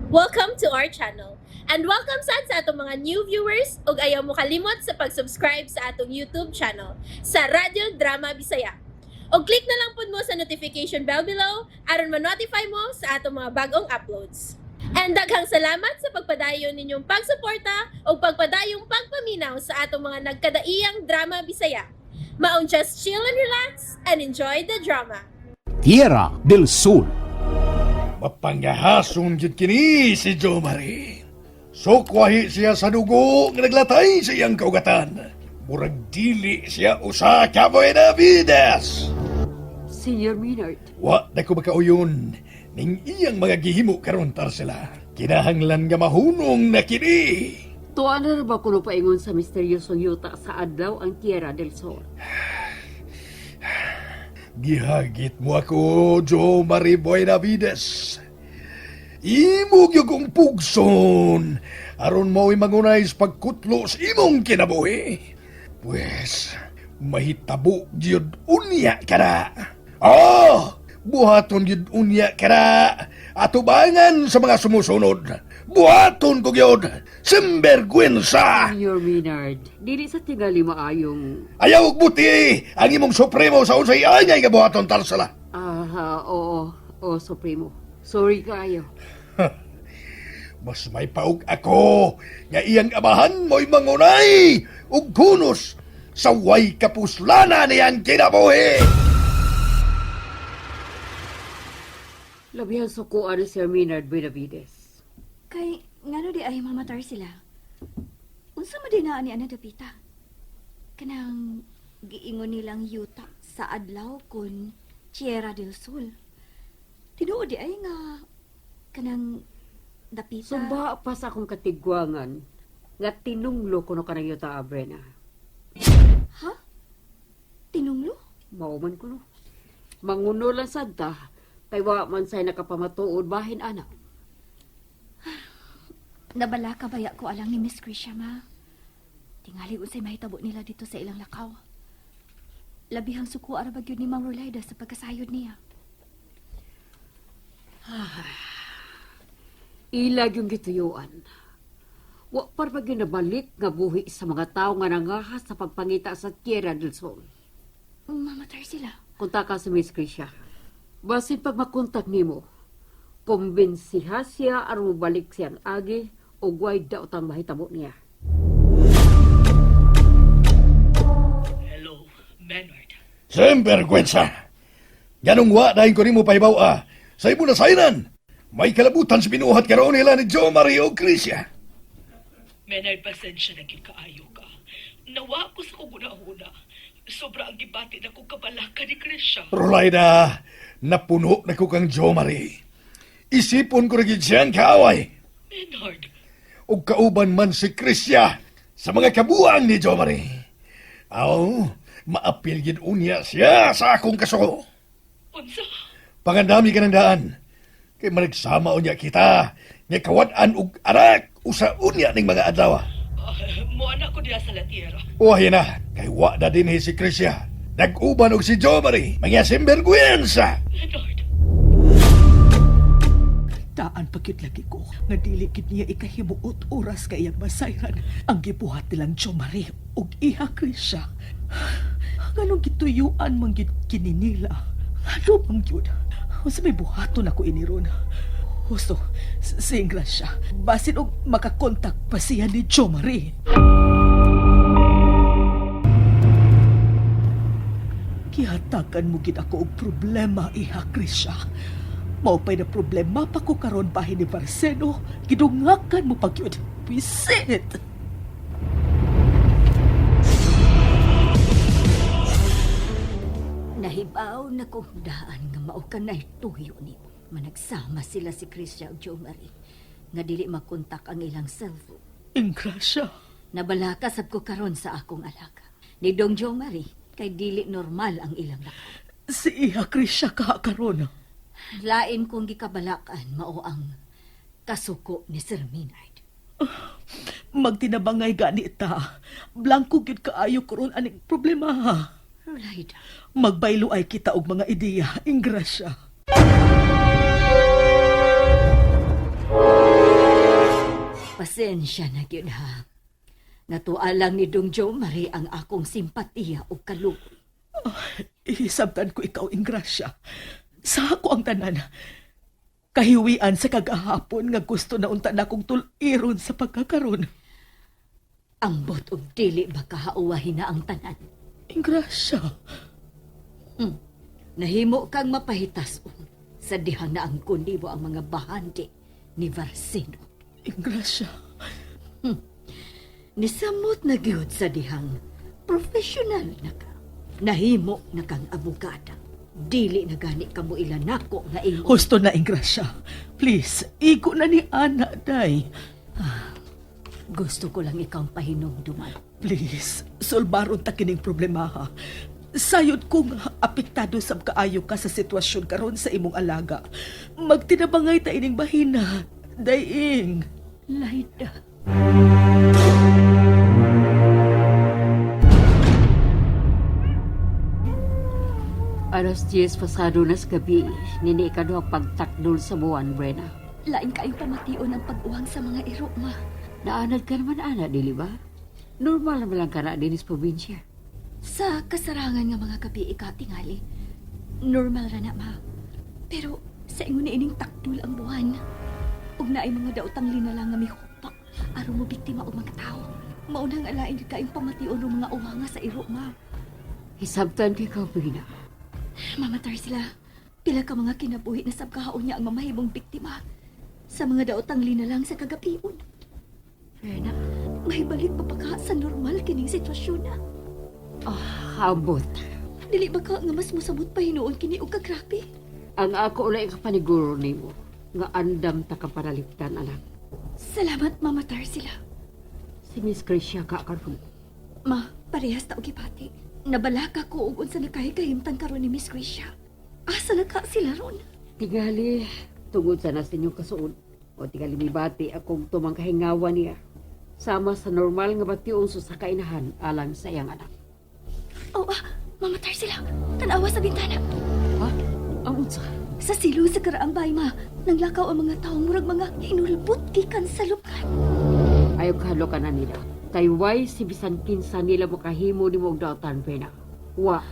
Welcome to our channel. And welcome sad sa atong mga new viewers ug ayaw mo kalimot sa pag-subscribe sa atong YouTube channel sa Radyo Drama Bisaya. Og click na lang pud mo sa notification bell below aron ma-notify mo sa atong mga bagong uploads. And daghang salamat sa pagpadayon ninyong pagsuporta ug pagpadayong pagpaminaw sa atong mga nagkadaiyang drama Bisaya. Maong just chill and relax and enjoy the drama. Tierra del Sol. Mapangahason gyud kini si Jo Marie. Sukwahi siya sa dugo nga naglatay sa iyang kaugatan. Murag dili siya usa ka Buenavides. Senior Maynard, Wa na ko makauyon ning iyang mga gihimo karon Tarsila. Kinahanglan nga mahunong na kini. Tuwa na ba kuno paingon sa misteryosong yuta sa adlaw ang Tierra del Sol? Gihagit mo ako, Jo Marie Buenavides. Imo gyud kong pugson aron mo'y mangunay sa pagkutlo sa imong kinabuhi. Pues, mahitabo gyud unya kana. Oh, buhaton gyud unya kana. Atubangan sa mga sumusunod. Buhaton ko gyud. Simbergwensa. Senior Maynard, dili sa tingali maayong. Ayaw og buti ang imong supremo sa unsay angay nga buhaton, Tarsala. Ah, oo, oo, Supremo. Sorry kaayo. Mas may paug ako nga iyang amahan mo'y mangunay ug kunos sa way kapuslana niyang kinabuhi. Labihan sukuan ni Sir Maynard Benavides. Kay ngano di ay mamatar sila? Unsa man din ni ana dapita? Kanang giingon nilang yuta sa adlaw kon Tierra del Sol. Tinuod di ay nga kanang dapita. Sumba pa sa akong katigwangan nga tinunglo kuno kanang yuta, Abrena. Ha? Tinunglo? Mao man kuno. Manguno lang sadta kay wa man say nakapamatuod bahin ana. Nabala ka baya ko alang ni Miss Krisha, ma. Tingali unsay mahitabo nila dito sa ilang lakaw. Labihang suko ara ba gyud ni Ma'am Rolaida sa pagkasayod niya. Ilag yung gituyuan. Wa pa ba gyud nabalik nga buhi sa mga tawo nga nangahas sa pagpangita sa Tierra del Sol. Mamatar sila. Kontak ka sa Miss Krisha. Basin pag makontak nimo, kumbinsiha siya aron mobalik siyang agi o way daotang mahitabo niya. Hello, Menard. Sembergwensa. Ganong wa dahil ko nimo pahibaw ah. Sa imo nasayran. May kalabutan sa binuhat karon nila ni Jo Marie o Crisia. Menard, pasensya na gyud kaayo ka. Nawa ko sa kong una-una. Sobra ang gibati na kong kabalaka ni Krisha. Rolaida, napuno na ko kang Jo Marie. Isipon ko na gyud siyang kaaway. Menard, Ug kauban man si Crisia sa mga kabuang ni Jo Marie. Aw, maapil gid unya siya sa akong kasuko. Unsa? Pangandami ka ng daan. Kay managsama unya kita, nga kawad-an og anak usa unya ning mga adlaw. Mo anak ko diha sa La Tierra. Uwahi na, kay wa na din si Crisia. Nag-uban og si Jo Marie, mga simbergwensa. Menard, Taan pa gyud lagi ko nga dili gid niya ikahimuot oras kay iyang masayran ang gibuhat nilang Jo Marie ug iha Krisha. Nganong gituyuan man gyud kini nila? Ngano man gyud? Unsa may buhaton ako ini ron? Husto, si Ingrasya. Basin og makakontak pa siya ni Jo Marie. Gihatagan mo gid ako og problema, iha Krisha. Mao pa'y na problema pa ko karon bahin ni Barceno. Gidungakan mo pa gyud. Bisit! Nahibaw na kong daan nga mao ka tuyo nimo. Managsama sila si Christian ug Jo Marie nga dili makontak ang ilang cellphone. Ingrasya. Nabalaka sab ko karon sa akong alaga. Ni Dong Jo Marie kay dili normal ang ilang lakaw. Si iha Krisha ka karon. Lain kong gikabalakan mao ang kasuko ni Sir Maynard. Magtinabangay gani ta. Blanko gyud kaayo karon aning problema ha. Rolaida, Magbaylo ay kita og mga ideya, Ingrasya. Pasensya na gyud ha. Natuwa lang ni Dong Jo Marie ang akong simpatiya o kaluoy. Ihisabtan ko ikaw, Ingrasya. Sa ako ang tanan. Kahiwian sa kagahapon nga gusto na unta na kong tuliron sa pagkakaron. Ambot og dili ba kahauwahin na ang tanan. Ingrasya. Nahimo kang mapahitason sa dihang naangkon nimo ang mga bahandi ni Varsino. Ingrasya. Nisamot na gyud sa dihang professional na ka. Nahimo na kang abogada. Dili na gani ka mo ila nako nga ingon. Husto na, Ingrasya. Please, igo na ni Ana, day. Gusto ko lang ikaw pahinumduman. Please, solbaron ta kining problema ha. Sayod ko nga apektado sab kaayo ka sa sitwasyon karon sa imong alaga. Magtinabangay ta ining bahina. Daying. Laida. Alas 10 pasado na sa gabi, nini ikaduha pagtakdol sa buwan, Brena. Lain kaayong pamation ang pag-uwang sa mga iro, ma. Naanad ka naman, ana, dili ba? Normal naman lang ka na din sa probinsya. Sa kasarangan nga mga gabi ika tingali, normal ra na, ma. Pero sa ingon ni ining takdol ang buwan. Ug naay mga daotang linala nga mihupak aron mo biktima og mga tawo. Mao nang alain gyud kaayong pamation og mga uwanga sa iro, ma. Hisabtan kay ka, Brena. Mama Tarsila, pila ka mga kinabuhi na sab kahaon niya ang mamahimong biktima sa mga daotang linalang sa kagabion. Brena, Mahibalik pa pa ka sa normal kining sitwasyon na. ambot. Dili ba ka nga mas musamot pa hinuon kini og kagrabe? Ang ako ulay kapaniguro nimo nga andam ta ka panaliptan, anak. Salamat, Mama Tarsila. Si Miss Gracia ka karon. Ma, parehas ta og gibati. Nabalaka ko og unsa na kay kahimtang karon ni Miss Gracia. Asa na ka sila ron? Tingali, tungod sa nas ninyong kasuod. O tingali mibati akong tumang kahingawan niya. Sama sa normal nga bation sa kainahan alang sa iyang anak. Oh, Mama Tarsila, tanawa sa bintana. Ha? Ang unsa? Sa silong sa karaang bay, ma, nanglakaw ang mga tawo murag mga hinulbot gikan sa lukan. Ayaw kahadlokan na nila. Kay way si bisan kinsa nila makahimo nimo og daotan, Brena. Wa.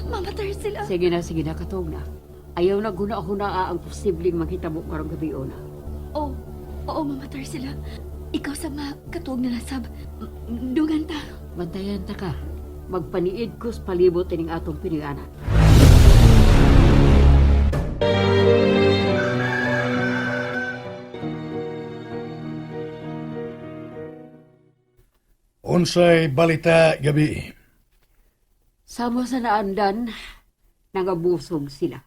Mama Tarsila. Sige na, katog na. Ayaw na guna-huna ang posibleng maghitabo karong gabi ona. Oh, oo, Mama Tarsila. Ikaw sa ma, katuog na nasab. Dungan ta. Bantayan ta ka. Magpaniid ko sa palibot ining atong pinag-anak. Unsay balita gabi. Sama sa naandan, nangabusog sila.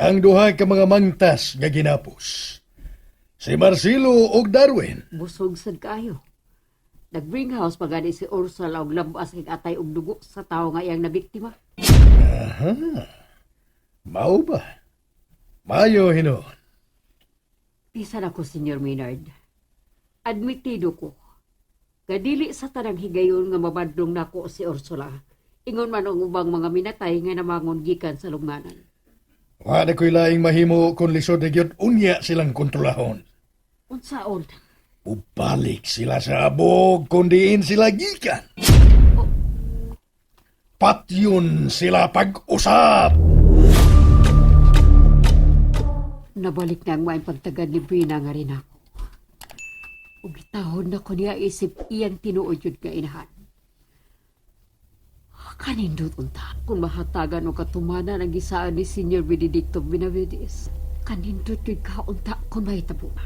Ang duha ka mga mangtas nga ginapos. Si Marcelo ug Darwin. Busog sad kaayo. Nag-bring house pagani si Ursula og labas kay atay og dugo sa tawo nga iyang nabiktima. Mao ba? Mayo hinuon. Bisan ako, Senyor Maynard. Admitido ko. Gadili sa tanang higayon nga mabadlong nako si Ursula. Ingon man ang ubang mga minatay nga namangon gikan sa lungmanan. Wa na ko'y laing mahimo kung lisod na gyud unya silang kontrolahon. Unsaon? Ubalik sila sa abog kung diin sila gikan. Patyon sila pag-usap. Nabalik na ang maayong pagtagad ni Brina nga rin ako. Ug gitahod na ko niya isip iyang tinuod yun nga inahan. Kanindot unta kung mahatagan o katumanan ang gisaan ni Senyor Benedicto Benavides. Kanindot yun ka unta kung mahitabo na.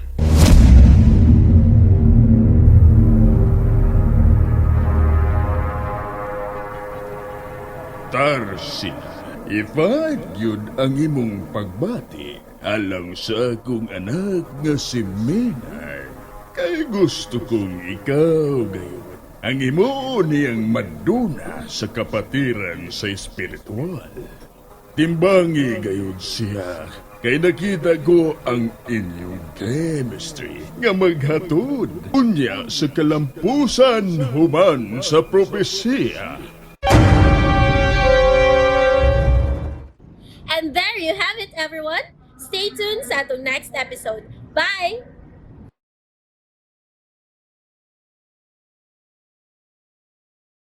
Tarsila, ipaad yun ang imong pagbati alang sa akong anak nga si Maynard. Kay gusto kong ikaw gayon. Ang imo niyang maduna sa kapatiran sa espiritual. Timbangi gayon siya kay nakita ko ang inyong chemistry nga maghatod unya sa kalampusan human sa propesiya. And there you have it, everyone. Stay tuned sa atong next episode. Bye!